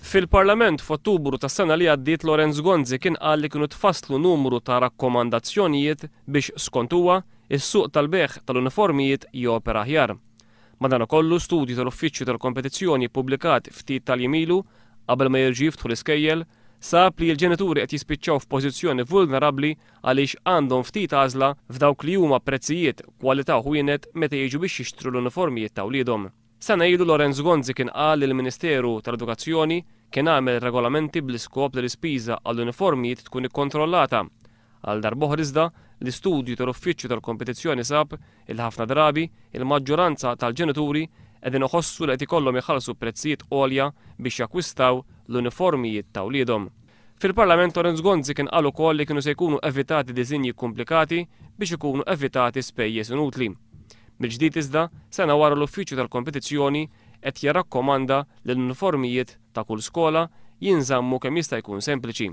Fil-Parlament f'Ottubru tas-sena li għaddiet Lawrence Gonzi kien qal li kienu tfasslu numru ta' rakkomandazzjonijiet biex skont huwa, is-suq tal-bejgħ tal-uniformijiet jopera aħjar. Madankollu, studju tal-Uffiċċju tal-Kompetizzjoni ppubblikat ftit tal-jiem ilu, qabel ma jerġgħu jiftħu l-iskejjel, sab li l-ġenituri qed jispiċċaw f'pożizzjoni vulnerabbli għaliex għandhom ftit għażla f'dawk li huma prezzijiet, kwalità u ħwienet meta jiġu biex jixtru l-uniformijiet ta' wliedhom. Sena ilu Lawrence Gonzi kien qal li l-Ministeru tal-Edukazzjoni kien għamel regolamenti bl-iskop li l-ispiża għall-uniformijiet tkun ikkontrollata. Għal darb'oħra iżda, l-istudju tal-Uffiċċju tal-Kompetizzjoni sab illi ħafna drabi il-maġġoranza tal-ġenituri qegħdin iħossu li qed ikollhom iħallsu prezzijiet għolja biex jakkwistaw l-uniformijiet ta' wliedhom. Fil-Parlament Lawrence Gonzi kien qal ukoll li kienu se jkunu evitati disinji kkumplikati biex ikunu evitati spejjeż inutli. Mill-ġdid iżda, sena wara l-Uffiċċju tal-Kompetizzjoni qed jirrakkomanda li l-uniformijiet ta' kull skola jinżammu kemm jista' jkun sempliċi.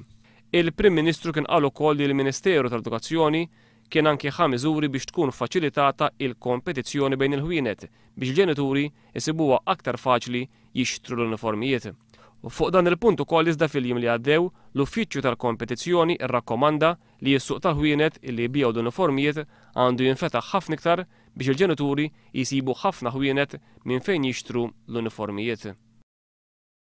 Il-Prim Ministru kien qal ukoll li l-Ministeru tal-Edukazzjoni kien anki ħa miżuri biex tkun faċilitata il-kompetizzjoni bejn il-ħwienet biex il-ġenituri jsibuha aktar faċli jixtru l-uniformijiet. Fuq dan il-punt ukoll iżda fil-jiem li għaddew, l-Uffiċċju tal-Kompetizzjoni rrakkomanda li s-suq tal-ħwienet li jbigħu l-uniformijiet għandu jinfetaħ ħafna iktar biex il-ġenituri jsibu ħafna ħwienet minn fejn jixtru l-uniformijiet.